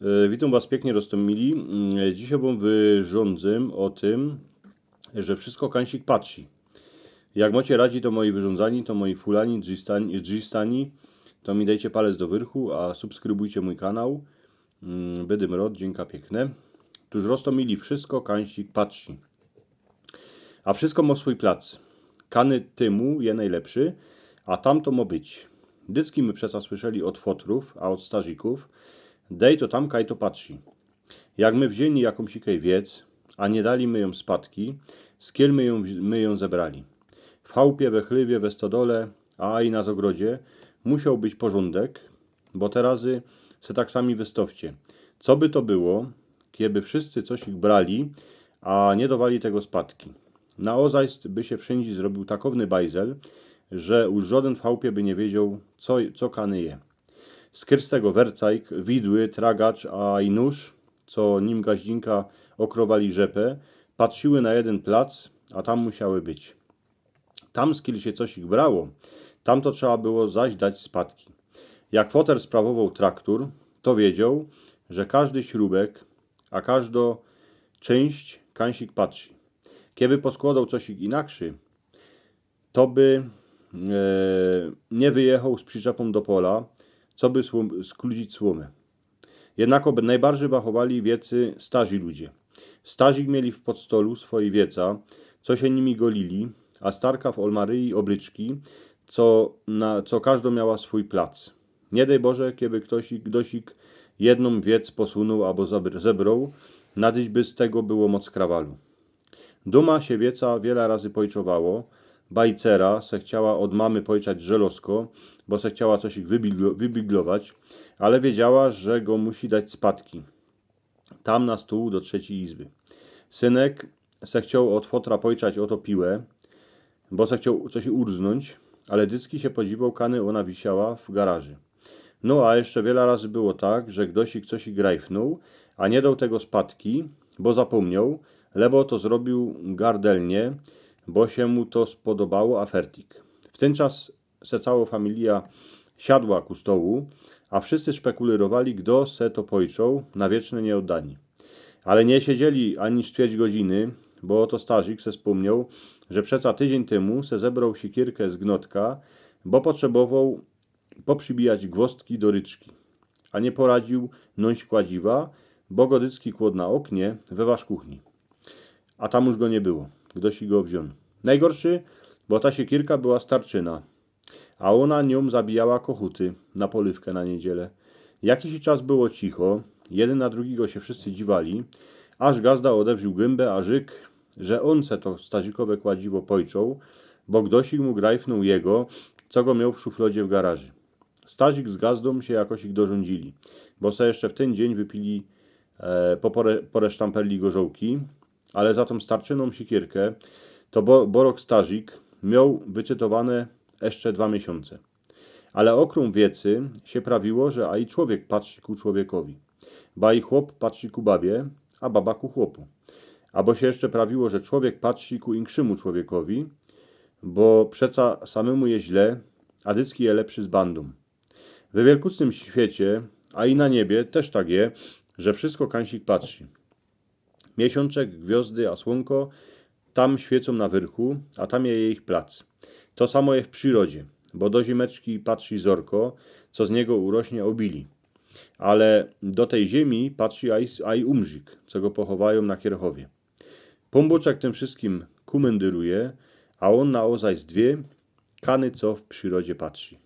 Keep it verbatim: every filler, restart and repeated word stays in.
E, Witōm was piyknie, roztōmili. Mm, Dzisiej wōm wyrządzym ô tym, że wszystko kansik patrzi. Jak mocie radzi to moje wyrządzanie, to moje fulanie, drzistanie, to mi dejcie palec do wyrchu, a subskrybujcie mōj kanał. Mm, Bydym rod, dziynka piykne. Tōż, roztōmili, wszystko kansik patrzi. A wszystko mo swōj plac. Kany tymu je nojlepszy, a tam to mo być. Dycki my przeca słyszeli ôd fotrōw, a ôd starzikōw: dej to tam, kaj to patrzi. Jak my wziyni jakōmś sikej wiec, a niy dali my jōm spadki, z kiel my jōm, my jōm zebrali? W chałpie, we chlywie, we stodole, a i na zogrodzie musioł być porzōndek, bo te razy se tak sami wystŏwcie. Co by to było, kieby wszyscy cosik brali, a niy dowali tego spadki? Na ôzajst by sie wszyndzie zrobiōł takowny bajzel, że już żodyn w chałpie by niy wiedzioł, co, co kany je. Skrz tego wercajk, widły, tragacz, a i nōż, co nim gaździnka ôkrowali rzepy, patrziły na jedyn plac, a tam musiały być. Tam, z kiel sie cosik brało, tam to trzeba było zaś dać spadki. Jak foter sprawowoł traktōr, to wiedzioł, że kożdy śrubek, a kożdo czynść kansik patrzi. Kieby poskłodoł cosik inakszy, to by e, niy wyjechoł z przyczepōm do pola, co by słōm, skludzić słōmy. Jednako by nojbardzij bachowali wiecy starzi ludzie. Starzik mieli w podstolu swoje wieca, co sie nimi golili, a starka w olmaryji ôblyczki, co, na, co kożdo miała swōj plac. Niy dej Boże, kieby ktosik, ktosik jednōm wiec posōnōł abo zabr-, zebrōł, nadyś by z tego było moc krawalu. Dōma sie wieca wiela razy pojczowało. Bajcera se chciała ôd mamy pojczać żelŏzko, bo se chciała cosik wybiglo-, wybiglować, ale wiedziała, że go musi dać spadki. Tam na stōł do trzecij izby. Synek se chcioł ôd fotra pojczać ô to piłę, bo se chcioł cosik urznōńć, ale dycki sie podziwoł, kany ôna wisiała w garaży. No a jeszcze wiela razy było tak, że ktosik cosik grajfnōł, a niy doł tego spadki, bo zapōmnioł, lebo to zrobiōł gardelnie, bo sie mu to spodobało, a fertik. W tyn czas se cało familija siadła ku stołu, a wszyscy szpekulyrowali, kto se to pojczoł na wieczne niyôddanie. Ale niy siedzieli ani sztwierć godziny, bo ôto starzik se spōmnioł, że przeca tydziyń tymu se zebrōł siekierkã z gnotka, bo potrzebowoł poprzibijać gwozdki do ryczki, a niy poradziōł nōńś kładziwa, bo go dycki kłŏd na ôknie we wasz kuchni. A tam już go niy było, ktosik go wziōn. Nojgorszy, bo ta siekierka była starczyna, a ôna niōm zabijała kochuty na polywkã na niydziele. Jakiś czas było cicho, jedyn na drugigo sie wszyscy dziwali, aż gazda ôdewrziōł gymba, a rzyk, że ôn se to starzikowe kładziwo pojczoł, bo ktosik mu grajfnōł jego, co go mioł w szuflodzie w garaży. Starzik z gazdōm sie jakosik dorządzili, bo se jeszcze w tyn dziyń wypili, e, po, pore-, poresztamperli gorzołki, ale za tōm starczynōm siekierkã to bo-, borok starzik mioł wyczytowane jeszcze dwa miesiōnce. Ale ôkrōm wiecy sie prawiło, że a i człowiek patrzi ku człowiekowi. Ba i chłop patrzi ku babie, a baba ku chłopu. Abo sie jeszcze prawiło, że człowiek patrzi ku inkszymu człowiekowi, bo przeca samymu je źle, a dycki je lepszy z bandōm. We wielkucznym świecie, a i na niebie tyż tak je, że wszystko kansik patrzi. Miesiōnczek, gwiŏzdy a słōnko tam świecōm na wyrchu, a tam je jejich plac. To samo je w przirodzie, bo do ziymeczki patrzi zorko, co z niego urośnie ôbili. Ale do tyj ziymi patrzi a i, a i umrzik, co go pochowajōm na Kierchowie. Pōnbōczek tym wszyskim kōmyndyruje, a ôn na ôzajst wiy, kany co w przirodzie patrzi.